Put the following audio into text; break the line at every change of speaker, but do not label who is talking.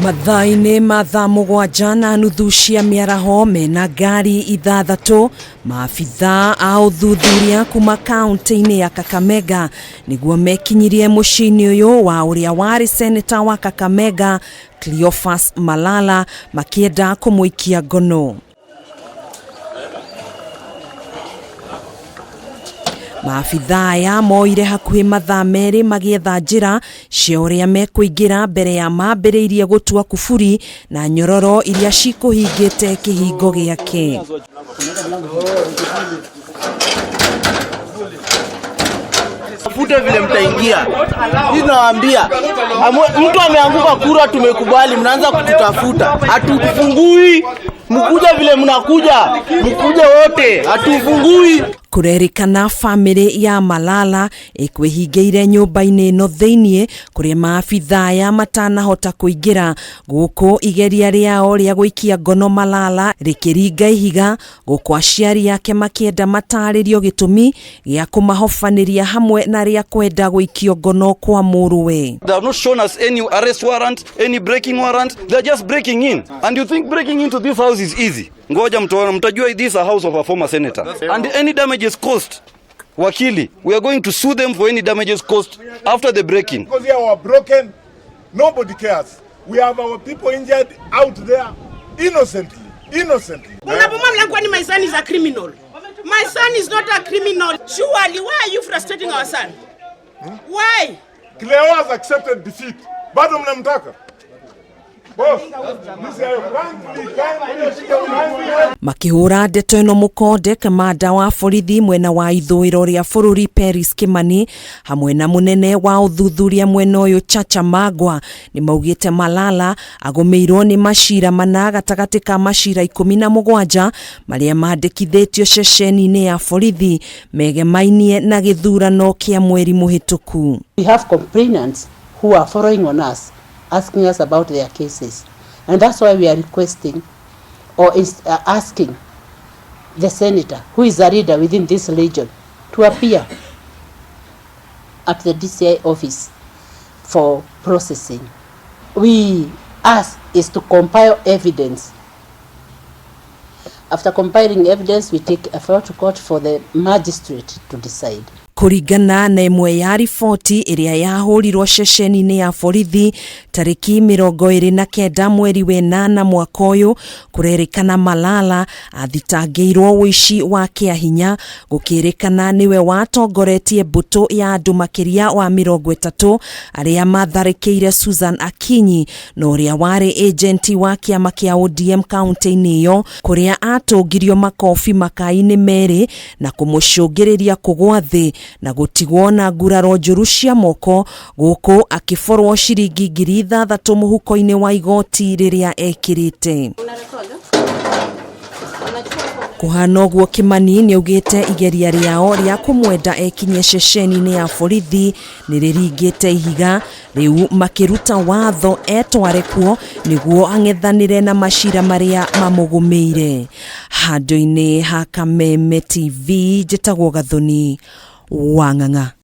Mathaa-inĩ ma thaa mũgwanja na nuthu cia mĩaraho mena ngari ithathatũ maabithaa a ũthuthuria kuma kaunti-inĩ ya Kakamega nĩguo mekinyirie mũciĩ-inĩ ũyũ wa ũrĩa warĩ seneta wa Kakamega Cleophas Malala makĩenda kũmũikia ngono. Maabithaa aya moire hakuhĩ mathaa merĩ magĩetha njĩra cia ũrĩa mekũingĩra mbere ya mambĩrĩirie gũtua kuburi na nyororo iria cikũhingĩte kĩhingo gĩake.
Tafute vile mtaingia. Hii nawaambia, mtu ameanguka kura, tumekubali, mnaanza kututafuta. Hatufungui. Mkuja vile mnakuja, mkuje wote, hatufungui.
Kũrerĩkana bamĩrĩ ya Malala ĩkwĩhingĩire nyũmba-inĩ ĩno thĩiniĩ kũrĩa maabithaa aya matanahota kũingĩra gũkũ igeria rĩao rĩa gũikia ngono Malala rĩkĩringa ihiga gũkũ aciari ake makĩenda matarĩrio gĩtũmi gĩa kũmahobanĩria hamwe na rĩa kwenda gũikio ngono kwa mũrũwe.
They have not shown us any arrest warrant, any breaking warrant. They're just breaking in. And you think breaking into this house is easy? Ngoja mtaona, mtajua this is a house of a former senator. And any damages caused, wakili, we are going to sue them for any damages caused after the breaking.
Because here we are broken, nobody cares. We have our people injured out there innocently, innocently.
Unabomoa mlango kwani my son is a criminal. My son is not a criminal. Surely, why are you frustrating our son? Why?
Cleo has accepted defeat. Bado mnamtaka? Boss, this is kindly, kindly, kindly.
Makĩhũra ndeto ĩno mũkonde kamanda wa borithi mwena wa ithũĩro rĩa bũrũri Peris Kimani hamwe na mũnene wa ũthuthuria mwena ũyũ Chacha Magwa nĩ maugĩte Malala agũmĩirwo nĩ macira mana gatagatĩ ka macira 17 marĩa mandĩkithĩtio ceceni-inĩ ya borithi megemainie na gĩthurano kĩa mweri mũhĩtũku.
We have complainants who are following on us, asking us about their cases. And that's why we are requesting or is asking the senator, who is a leader within this region, to appear at the DCI office for processing. We ask is to compile evidence. After compiling evidence, we take a file to court for the magistrate to decide.
Kũringana na ĩmwe ya riboti ĩrĩa yahũrirwo ceceni-inĩ ya borithi tarĩki 29 mweri wenana mwaka ũyũ, kũrerĩkana Malala athitangĩirwo ũici wa kĩahinya gũkĩrĩkana nĩwe watongoretie mbũtũ ya andũ makĩria wa 30 arĩa matharĩkĩire Susan Akinyi na ũrĩa warĩ agenti wa kĩama kĩa ODM kaunti-inĩ ĩyo kũrĩa atũngirio makobi makai-inĩ merĩ na kũmũcũngĩrĩria kũgwa thĩ na gũtigwo na nguraro njũru cia moko gũkũ akĩborwo ciringi 6,000 mũhuko-inĩ wa igoti rĩrĩa ekĩrĩte. Kũhana ũguo Kimani nĩaugĩte igeria rĩao rĩa kũmwenda ekinyie ceceni-inĩ ya borithi nĩrĩringĩte ihiga rĩu makĩruta watho etware kuo nĩguo ang'ethanĩre na macira marĩa mamũgũmĩire. Handũ-inĩ ha Kameme TV njĩtagwo Gathoni Wang'ang'a.